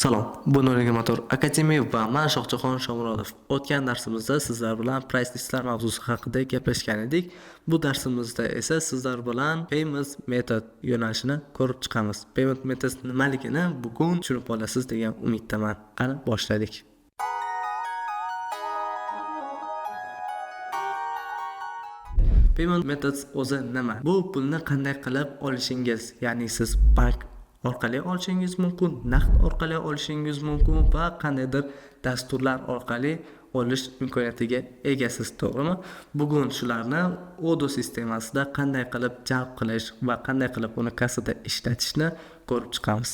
Salom, bu 024 Academy va man Shohjahon Shomurodov. O'tgan darsimizda sizlar bilan price listlar mavzusi haqida gaplashgan edik. Bu darsimizda esa sizlar bilan payment method yo'nalishini ko'rib chiqamiz. Payment method nimaligini bugun tushunib olasiz degan umiddaman. Qani, boshladik. Payment methods o'zi nima? Bu pulni qanday qilib olishingiz, ya'ni siz bank orqali olishingiz mumkin, naqd orqali olishingiz mumkin va qandaydir dasturlar orqali olish imkoniyatiga egasiz, to'g'rimi? Bugun shularni Odoo sistemasida qanday qilib jalb qilish va qanday qilib uni kassada ishlatishni ko'rib chiqamiz.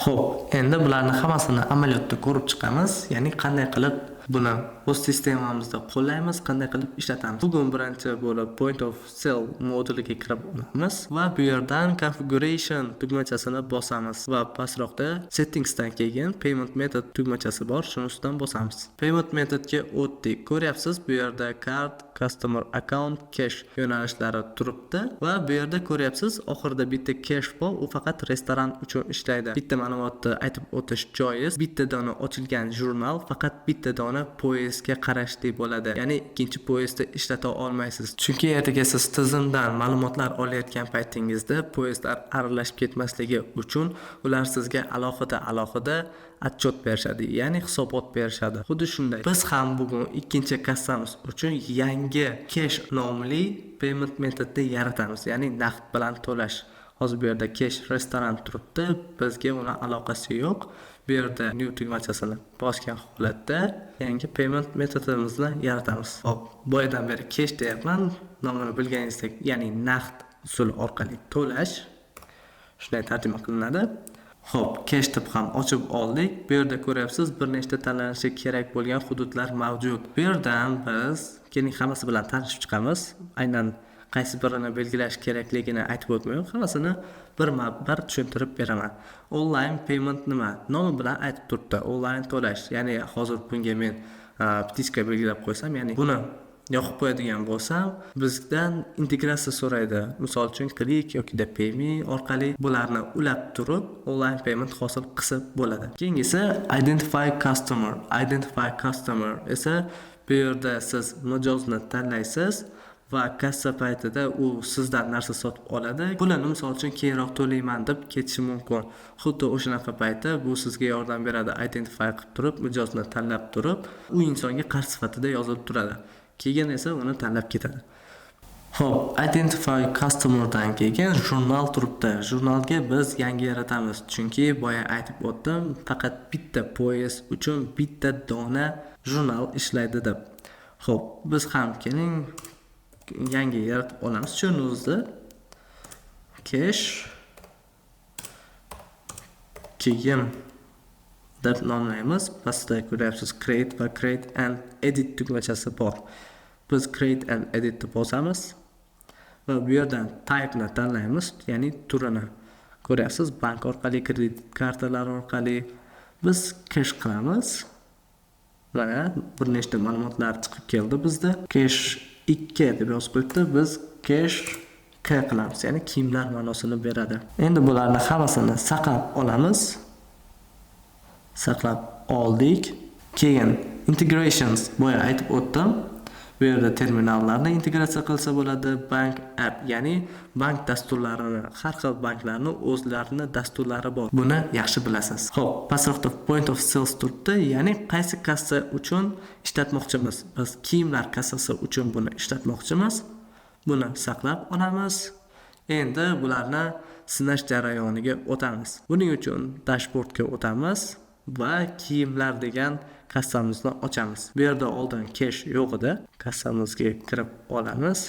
Xo'p, endi bularni hammasini amaliyotda ko'rib chiqamiz, ya'ni qanday qilib buni o'z sistemamizda qo'llaymiz, qanday qilib ishlatamiz. Bugun birinchi bo'lib Point of Sale moduliga kirib olamiz va bu yerdan Configuration tugmachasini bosamiz va pastroqda Settingsdan keyin Payment Method tugmachasi bor, shuni ustidan bosamiz. Payment Methodga o'tdik. Ko'ryapsiz, bu yerda Card, Customer Account, Cash yo'nalishlari turibdi va bu yerda ko'ryapsiz, oxirida bitta cash bor, u faqat restoran uchun ishlaydi. Bitta ma'lumotni aytib o'tish joiz. Bitta dona ochilgan jurnal faqat bitta dona poyezdga qarashli bo'ladi. Ya'ni ikkinchi poyezdda ishlata olmaysiz. Chunki ertaga siz tizimdan ma'lumotlar olayotgan paytingizda poyezdlar aralashib ketmasligi uchun ular sizga alohida отчет berishadi, ya'ni hisobot berishadi. Xuddi shunday. Biz ham bugun ikkinchi kassamiz uchun yangi cash nomli payment metodni yaratamiz, ya'ni naqd bilan to'lash. Hozir bu yerda cash restoran turibdi, bizga uni aloqasi yo'q. Bu yerda new tugmachasini bosgan holatda yangi payment metodimizni yaratamiz. Hop, boyadan beri cash deyapman, nomini bilganingizdek, ya'ni naqd usuli orqali to'lash shunday tarjima qilinadi. Xo'p, cash deb ham ochib oldik. Bu yerda ko'ryapsiz, bir nechta tanlanishi kerak bo'lgan hududlar mavjud. Bu yerdan biz keling hammasi bilan tanishib chiqamiz. Aynan qaysi birini belgilash kerakligini aytib o'tmayman, hammasini birma-bir tushuntirib beraman. Online payment nima? Nomi bilan aytib turibdi. Online to'lash. Ya'ni hozir bunga men птичка belgilab qo'ysam, ya'ni buni yoqib qo'yadigan bo'lsam, bizdan integratsiya so'raydi. Misol uchun Click yoki Payme orqali bularni ulab turib online payment hosil qilsa bo'ladi. Keyingisi identify customer. Identify customer esa bu yerda siz mijozni tanlaysiz va kassa paytida u sizdan narsa sotib oladi. Pulini misol uchun keyinroq to'layman deb ketishi mumkin. Xuddi o'shanaqa paytda bu sizga yordam beradi. Identify qilib turib, mijozni tanlab turib, u insonga qarz sifatida yozilib turadi. Keyin esa uni tanlab ketadi. Xo'p, identify customerdan keyin jurnal turibdi. Jurnalga biz yangi yaratamiz. Chunki boya aytib o'tdim, faqat bitta poyezd uchun bitta dona jurnal ishlaydi deb. Xo'p, biz ham keling yangi yaratib olamiz. Shuni o'zida cash kiyim deb nomlaymiz. Pastda ko'ryapsiz create va create and edit tugmachasi bor. Biz create and edit deb bosamiz va bu yerdan type ni tanlaymiz, ya'ni turini. Ko'ryapsiz, bank orqali, kredit kartalari orqali biz cash qilamiz. Mana bir nechta ma'lumotlar chiqib keldi bizda. Cash 2 deb yozib qo'yibdi. Biz cash K qilamiz, ya'ni kiyimlar ma'nosini beradi. Endi bularni hammasini saqlab olamiz. Saqlab oldik. Keyin integrations boya aytib o'tdim. Bu yerda terminallarni integratsiya qilsa bo'ladi, bank app, ya'ni bank dasturlarini, har xil banklarning o'zlarini dasturlari bor. Buni yaxshi bilasiz. Xo'p, pastroqda point of sales turibdi, ya'ni qaysi kassa uchun ishlatmoqchimiz. Biz kiyimlar kassasi uchun buni ishlatmoqchimiz. Buni saqlab olamiz. Endi bularni sinash jarayoniga o'tamiz. Buning uchun dashboardga o'tamiz va kiyimlar degan kassamizni ochamiz. Bu yerda oldin cash yo'q edi. Kassamizga kirib olamiz.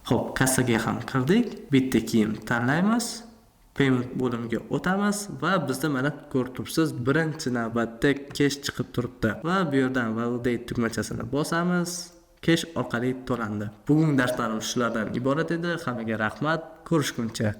Xo'p, kassaga ham kirdik. Bitta kiyim tanlaymiz. Payment bo'limiga o'tamiz va bizda mana ko'rib turibsiz, birinchi navbatda cash chiqib turibdi va bu yerdan validate tugmachasini bosamiz. Cash orqali to'landi. Bugungi darslarimiz shulardan iborat edi. Hammaga rahmat. Ko'rishguncha.